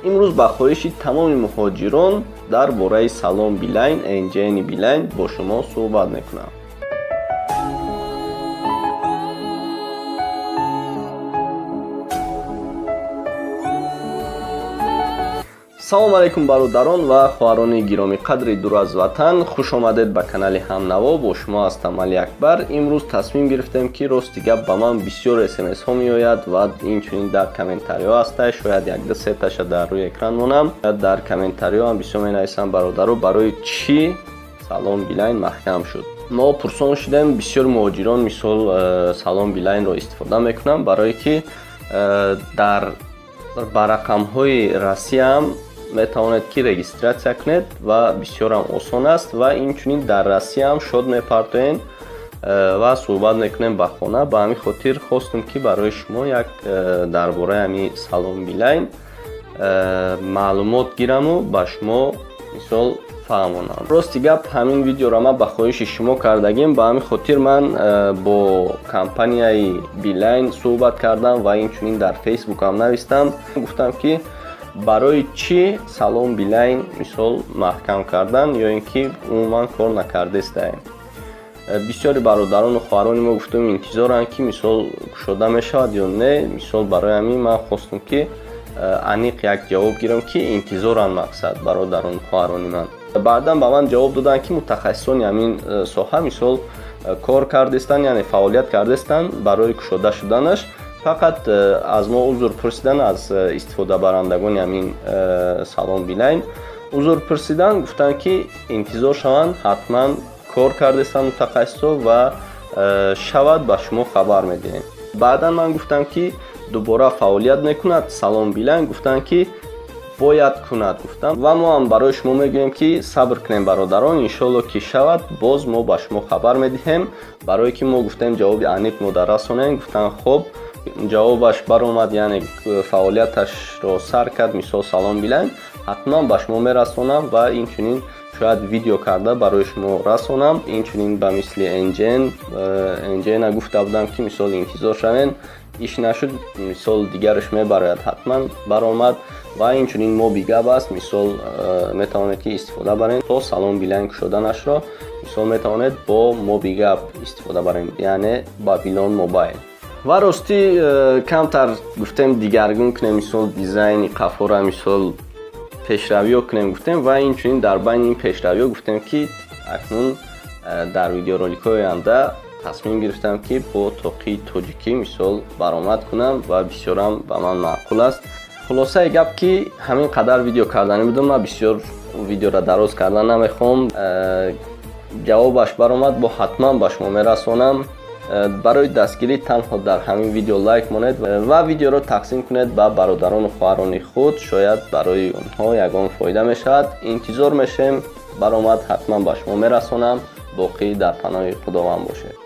Имрӯз ба хоҳиши тамоми муҳоҷирон дар бораи Салом Билайн, НГН Билайн бо шумо суҳбат мекунам. Салом алейкум бародарон ва хоҳарони гиромӣ қадри дур аз ватан. Хуш омадед ба канали Ҳамнаво. Бо шумо ҳастам Али Акбар. Имрӯз тасмим гирифтем ки рости гап ба ман бисёр СМС-ҳо меояд ва инчунин дар комментариҳо ҳаста, шояд як-ду сеташа дар рӯи экран монам. Дар комментариҳо ҳам бисёр менависам бародаро, барои чӣ Салом Билайн маҳкам шуд. Мо пурсон шудем, бисёр муҳоҷирон мисол Салом Билайнро истифода мекунанд, барое ки дар ба рақамҳои Россияам метавонед ки регистратсия кунед ва бисёрам осон аст ва инчунин дар Россияам шод мепартоед ва суҳбат мекунем ба хона. Ба ҳамин хотир хостум ки барои шумо як дар бораи ҳамин Салом Билайн маълумот гираму ба шумо мисол фаҳмонам. Рости гап ҳамин видеоро ман ба хоҳиши шумо кардагим. Ба ҳамин хотир ман бо компанияи Билайн суҳбат кардам ва инчунин дар Фейсбукам навистам. Гуфтам ки барои чӣ Салом Билайн мисол маҳкам кардан ё ин ки умуман кор накардестаем. Бисёри бародарону хоҳарони мо гуфтум интизоранд ки мисол кушода мешавад ё не. Мисол барои ҳамин ман хостум ки аниқ як ҷавоб гирам ки интизоранд мақсад бародарону хоҳарони ман. Баъдан ба ман ҷавоб доданд ки мутахассисони ҳамин соҳа мисол кор кардестанд, яъне фаъолият кардестанд барои кушода шуданаш. Фақат аз мо узр пурсидан, аз истифодабарандагони ҳамин Салом Билайн узр пурсидан, гуфтанд ки интизор шаванд, ҳатман кор кардестанд мутахассисо ва шавад ба шумо хабар медиҳем. Баъдан ман гуфтам ки дубора фаъолият мекунад Салом Билайн, гуфтанд ки бояд кунад, гуфтам. Ва мо ҳам барои шумо мегӯем ки сабр кунем бародарон, иншоалло ки шавад боз мо ба шумо хабар медиҳем. Барое ки мо гуфтем ҷавоби аниқ мо дар расонем, гуфтанд хоб, ҷавобаш баромад, яъне фаъолияташро сар кард мисол Салом Билайн, ҳатман ба шумо мерасонам ва инчунин шояд видео карда барои шумо расонам. Инчунин ба мисли НГН, НГН гуфта будам ки мисол интизор шавен, иш нашуд, мисол дигараш мебарояд, ҳатман баромад. Ва инчунин Мобигап аст, мисол метавонед ки истифода баред то Салом Билайн кушоданашро, мисол метавонед бо Мобигап истифода баред, яъне Бабилон Мобайл. Ва ростӣ камтар гуфтем дигаргун кунем, мисол дизайни қафора мисол пешравиё кунем гуфтем ва инчунин дар байни ин пешравиё гуфтем ки акнун дар видеороликҳои оянда тасмим гирифтам ки бо тоқии тоҷикӣ мисол баромад кунам ва бисёрам ба ман маъқул аст. Хулосаи гап ки ҳамин қадар видео карданӣ будам, ман бисёр видеоро дароз кардан намехоҳам. Ҷавобаш баромад, бо ҳатман ба шумо мерасонам. Барои дастгирӣ танҳо дар ҳамин видео лайк монед ва видеоро тақсим кунед ба бародарону хоҳарони худ, шояд барои онҳо ягон фоида мешавад. Интизор мешем, баромад ҳатман ба шумо мерасонам. Боқӣ дар паноҳи Худованд бошед.